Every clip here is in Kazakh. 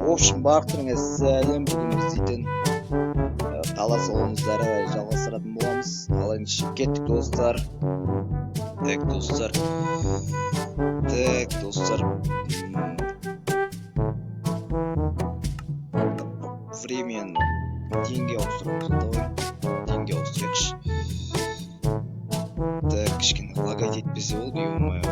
В общем, барлықтарыңа сәлем! Бүгін біз дейтін қала салуымызды әрі қарай жалғастыратын боламыз. Ал ендеше кеттік, достар. Так, достар, так, достар, времяны деньги ауыстырамыз. Давай деньги ауыстырайықшы. Так, кішкене лагать етпесе болды, ё-моё.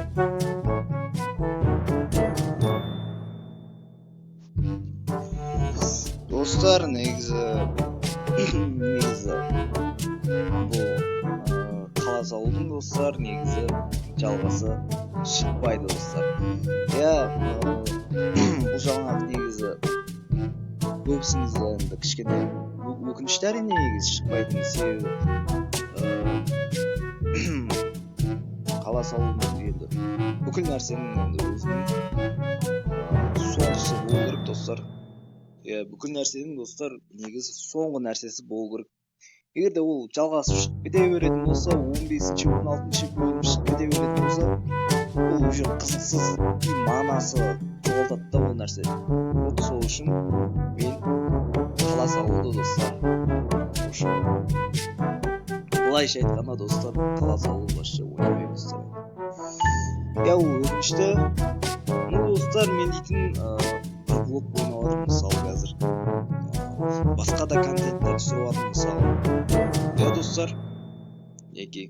Достар, негізі бұл қала салудың, достар, негізі жалғасы шықпайды, достар. Иә, бұл жаңалық негізі көбісіңізде енді кішкене өкінішті, әрине, негізі шықпайтын себебі қала салудың енді бүкіл нәрсенің енді өзінің соңғысы болу керек, достар. Иә, бүкіл нәрсенің, достар, негізі соңғы нәрсесі болу керек. Егер де ол жалғасып шығып кете беретін болса, 15-ші, 16-шы бөлім шығып кете беретін болса, ол уже қызықсыз и мағынасы жоғалтады да ол нәрсе. Вот сол үшін мен қала салуды, достар, в общем, былайша айтқанда, достар, қала салу вообще ойнамаймын, достар. Иә, ол өкінішті. Ну, достар, мен дейтін бір блок ойнап жатырмын, мысалы, қазір басқа да контенттер түсіріп жатырмын, мысалы. Иә, достар, мінекей,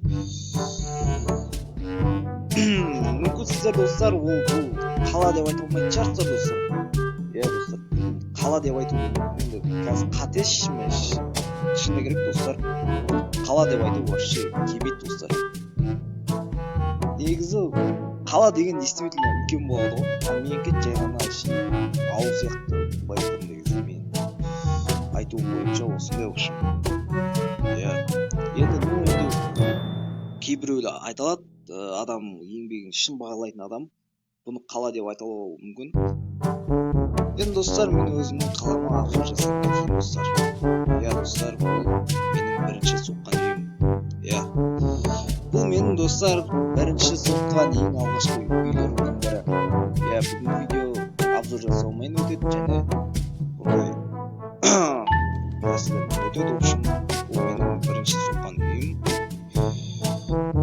мүмкін сіздер, достар, ол бұл қала деп айта алмайтын шығарсыздар, достар. Иә, достар, қала деп айту енді қазір қате. Шыны керек, достар, қала деп айту вообще келмейді, достар. Негізі қала деген действительно үлкен болады ғой, ал менікі жай ғана ауыл сияқты, былай айтқанда. Негізі мен айтуым бойынша осындай, в общем. Иә, енді, ну, енді кейбіреулер айта алады, адам еңбегін шын бағалайтын адам бұны қала деп айта алуы мүмкін. Енді, достар, мен өзімнің қалама обзор жасап кетейін, достар. Иә, достар, бұл менің бірінші соққан үйім. Иә, бұл менің, достар, бірінші соққан ең алғашқы үйлерімнің бірі. Иә, бүгінгі видео обзор жасаумен өтеді және бұндай нәрселермен өтеді. В общем, бұл менің бірінші соққан үйім.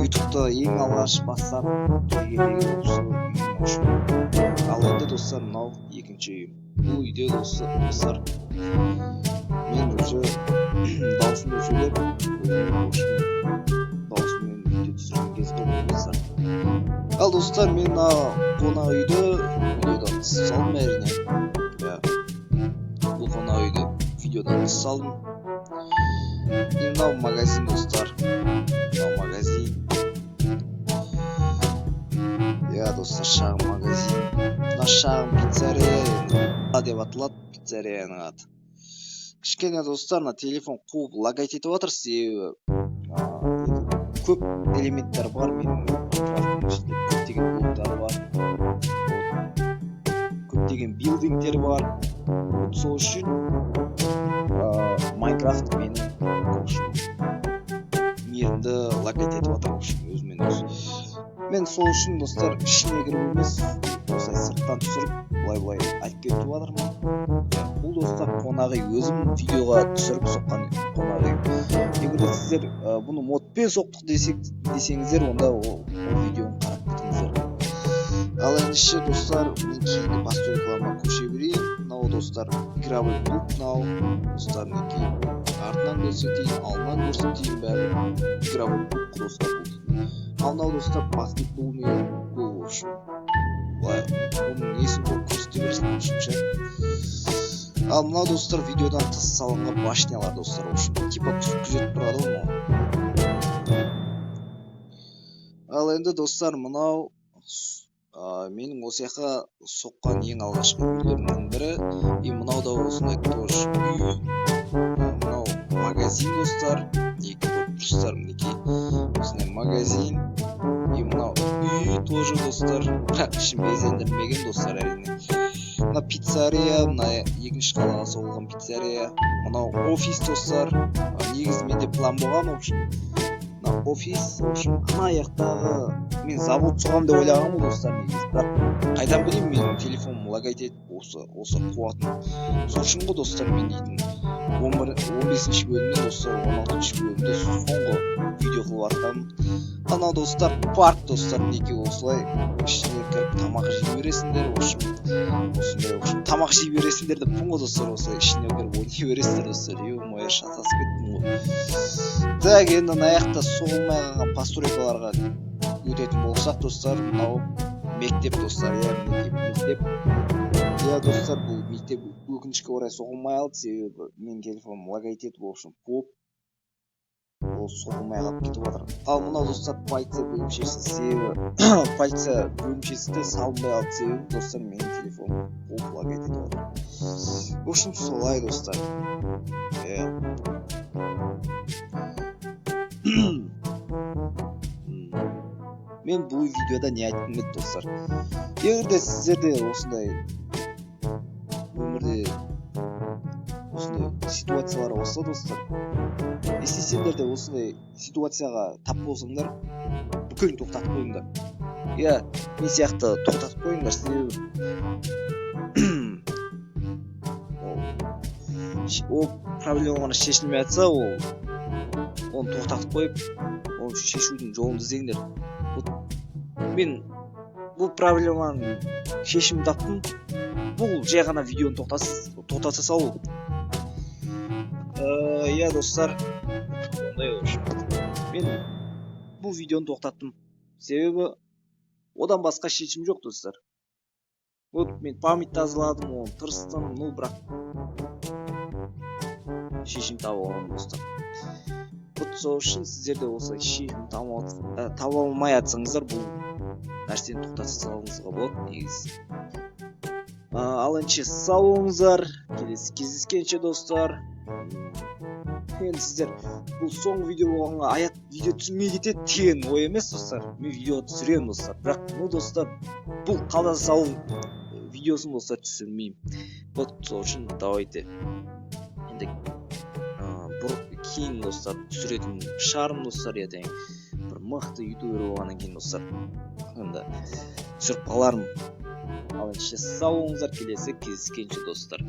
Ютубта ең алғаш бастап келгендегі осы үйім, в общем. Ал енді, достар, мынау екінші үйім. Бұл үйде, достар, мен уже дауысымды сөйлеп, өзімнің, в общем, дауысыммен видео түсірген кез ғой бұл, достар. Ал, достар, мен мына қонақ үйді видеодан тыс салдым, әрине. Иә, бұл қонақ үйді видеодан тыс салдым. И мынау магазин, достар, мынау магазин. Иә, достар, шағын магазин, мына шағын пиццерия енді деп аталады пиццерияның аты. Кішкене, достар, мына телефон қуып лагать етіп жатыр, себебі енді көп элементтер бар менің Майнкрафттың ішінде, көптеген блоктар бар, вот, көптеген билдингтер бар. Вот сол үшін Майнкрафт менің, в общем, мирімді лагать етіп жатыр, в общем, өзімен өзі. Мен сол үшін, достар, ішіне кіріп емес, осылай сырттан түсіріп, былай былай айтып кетіп жатырмын. Иә, бұл, достар, қонақ үй, өзім видеоға түсіріп соққан қонақ үй. Егер де сіздер бұны модпен соқтық десеңіздер, онда ол видеоны қарап кетіңіздер. Ал ендеше, достар, мен кейінгі постройкаларыма көше берейін. Мынау, достар, игровой клуб. Мынау, достар, мінекей, артынан көрсетейін, алдынан көрсетейін, бәрі игровой клуб, достар, бұл дейтін. Ал мынау, достар, баскетбольный клуб. В общем, былай бұның несін көрсете берсін, в общем, ше. Ал мынау, достар, видеодан тыс салынған башнялар, достар, в общем, типа күзетіп тұрады ғой мынау. Ал енді, достар, мынау менің осы жаққа соққан ең алғашқы үйлерімнің бірі. И мынау да осындай тоже үй. Мынау магазин, достар, мінекей, көріп тұрсыздар, мінекей, осындай магазин. И мынау үй тоже, достар, бірақ ішін безендірмеген, достар, әрине. Мына пиццерия, мына екінші қалаға соғылған пиццерия. Мынау офис, достар. Негізі менде план болған, в общем, мына Офис. В общем, ана жақтағы мен завод соғамын деп ойлағанмын ғой, достар, негізі. Бірақ қайдан білейін, менің телефоным лагать етіп, осы қуатын. Сол үшін ғой, достар, мен дейтін 11, 15-бөлімнен, достар, 16-бөлімде соңғы видео қылып жатқаным. Анау, достар, парк, достар, мінекей, осылай ішіне кіріп тамақ жей бересіңдер. В общем, осындай, в общем, тамақ жей бересіңдер деппін ғой, достар. Осылай ішіне кіріп ойнай бересіздер, достар. Ё-моё, шатасып кеттім ғой. Так, енді мына жақта соғылмай қалған постройкаларға өтетін болсақ, достар, мынау мектеп, достар. Иә, мінекей, мектеп. Иә, достар, бұл мектеп өкінішке орай соғылмай қалды, себебі менің телефоным лагать етіп, в общем, қуып, ол соғылмай қалып кетіп жатыр. Ал мынау, достар, полиция бөлімшесі. Себебі полиция бөлімшесі де салынбай қалды, себебі, достар, менің телефоным қуып, лагать етіп жатыр. В общем, солай, достар, иә. Мен бұл видеода не айтқым келді, достар? Егер де сіздерде осындай өмірде осындай ситуациялар болса, достар, если сендер де осындай ситуацияға тап болсаңдар, бүкілін тоқтатып қойыңдар. Иә, мен сияқты тоқтатып қойыңдар, себебі ол проблема ғана шешілмей жатса, ол оны тоқтатып қойып, оны шешудің жолын іздеңдер. Вот мен бұл проблеманың шешімін таптым: бұл жай ғана видеоны тоқтата салу. Иә, достар, ондай. В общем, мен бұл видеоны тоқтаттым, себебі одан басқа шешім жоқ, достар. Вот мен память тазаладым, оны тырыстым, ну, бірақ шешім таба алмадым, достар. Вот сол үшін сіздер де осылай шешім таба алмай жатсаңыздар, бұл нәрсені тоқтата салуыңызға болады негізі. Ал ендеше сау болыңыздар, келесі кездескенше, достар. Енді сіздер бұл соңғы видео болғанға Аят видео түсірмей кетеді деген ой емес, достар. Мен видео түсіремін, достар, бірақ, ну, достар, бұл қала салу видеосын, достар, түсірмеймін. Вот сол үшін давайте енді кейін, достар, түсіретін шығармын, достар. Ертең бір мықты ютубер болғаннан кейін, достар, енді түсіріп қалармын. Ал ендеше сау болыңыздар, келесі кездескенше, достар.